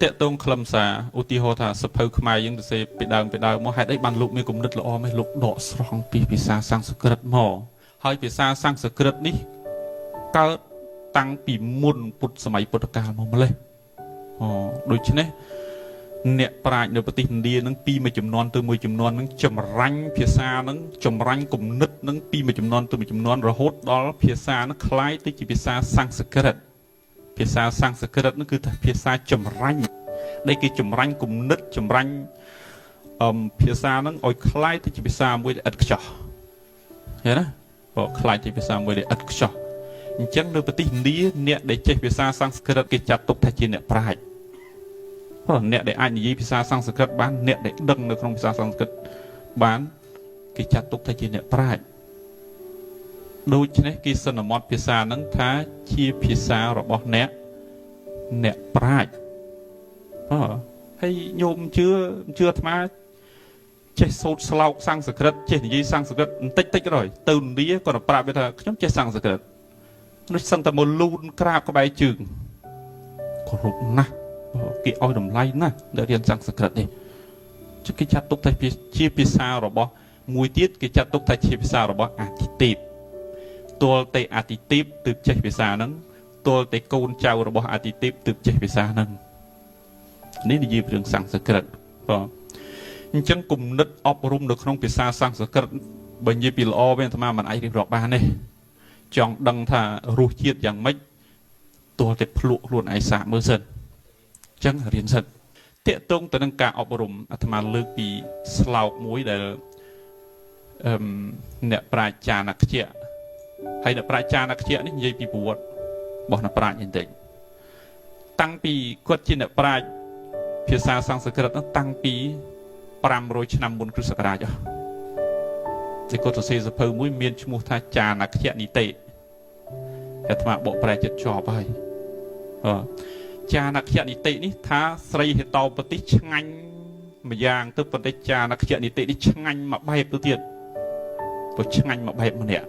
តកតងខ្លឹមសារឧទាហរណ៍ថាសភៅខ្មែរយើងទៅសេពីដើមពីដើមមកហេតុអីបានលោកមានគំនិតល្អម៉េះលោកដកស្រង់ពីភាសាសំស្ក្រឹតមកហើយភាសាសំស្ក្រឹតនេះកើតតាំងពីមុនពុទ្ធសម័យពុទ្ធកាលមកម្លេះអូដូច្នេះអ្នកប្រាជ្ញនៅប្រទេសឥណ្ឌានឹងពីមួយចំនួនទៅមួយចំនួននឹងចម្រាញ់ភាសានឹងចម្រាញ់គំនិតនឹងពីមួយចំនួនទៅមួយចំនួនរហូតដល់ភាសានឹងคล้ายទៅជាភាសាសំស្ក្រឹតភាសាសំស្ក្រឹតនឹងគឺថាភាសាចម្រាញ់ដែលគេចម្រាញ់គំនិតចម្រាញ់អឹមភាសានឹងឲ្យคล้ายទៅជាភាសាមួយដែលឥតខ្ចោះឃើញណាបើคล้ายជាភាសាមួយដែលឥតខ្ចោះអញ្ចឹងនៅប្រទេសឥណ្ឌាអ្នកដែលចេះភាសាសំស្ក្រឹតគេចាត់ទុកថាជាអ្នកប្រាជ្ញព្រោះអ្នកដែលអាចនិយាយភាសាសំស្ក្រឹតបានអ្នកដែលដឹងនៅក្នុងភាសាសំស្ក្រឹតបានគេចាត់ទុកថាជាអ្នកប្រាជ្ញដូច្នេះគេសន្មត់ភាសាហ្នឹងថាជាភាសារបស់អ្នកអ្នកប្រាជ្ញអឺហើយញោមជឿជឿអាត្មាចេះសូត្រស្លោកសំស្ក្រឹតចេះនិយាយសំស្ក្រឹតបន្តិចតិចក៏ដោយទៅឥណ្ឌាគាត់ប្រាប់វាថាខ្ញុំចេះសំស្ក្រឹតដូចសឹងតែមកលូនក្រាបក្បែរជើងគោរពណាស់គេឲ្យតម្លៃណាស់ដែលរៀនសំស្ក្រឹតនេះជគេចាត់ទុកថាជាភាសារបស់មួយទៀតគេចាត់ទុកថាជាភាសារបស់អាទិទេពទល់តែអាទិទេពទើបចេះភាសាហ្នឹងទល់តែកូនចៅរបស់អាទិទេពទើបចេះភាសាហ្នឹងនេះនិយាយពីរឿងសំស្ក្រឹតបាទអញ្ចឹងគំនិតអប់រំនៅក្នុងភាសាសំស្ក្រឹតបើនិយាយពីល្អវិញអាត្មាមិនអាចរៀបរាប់បានទេចង់ដឹងថារសជាតិយ៉ាងម៉េចទល់តែភ្លក់ខ្លួនឯងសាកមើលសិនអញ្ចឹងរៀនសិនតកតងទៅនឹងការអប់រំអាត្មាលើកពីស្លោកមួយដែលអឺមអ្នកប្រាជ្ញចានក្យៈហើយអ្នកប្រាជ្ញចានក្យៈនេះនិយាយពីប្រវត្តិរបស់អ្នកប្រាជ្ញបន្តិចតាំងពីគាត់ជាអ្នកប្រាជ្ញភាសាសំស្ក្រឹតនោះតាំងពី500ឆ្នាំមុនគ្រិស្តសករាជតែគាត់សរសេរសភៅមួយមានឈ្មោះថាចានក្យនីតិអាត្មាបកប្រែចិត្តជាប់ហើយអចានក្យនីតិនេះថាស្រីហេតោបតិឆ្ងាញ់ម្យ៉ាងទៅប៉ុន្តែចានក្យនីតិនេះឆ្ងាញ់មួយបែបទៅទៀតព្រោះឆ្ងាញ់មួយបែបម្នាក់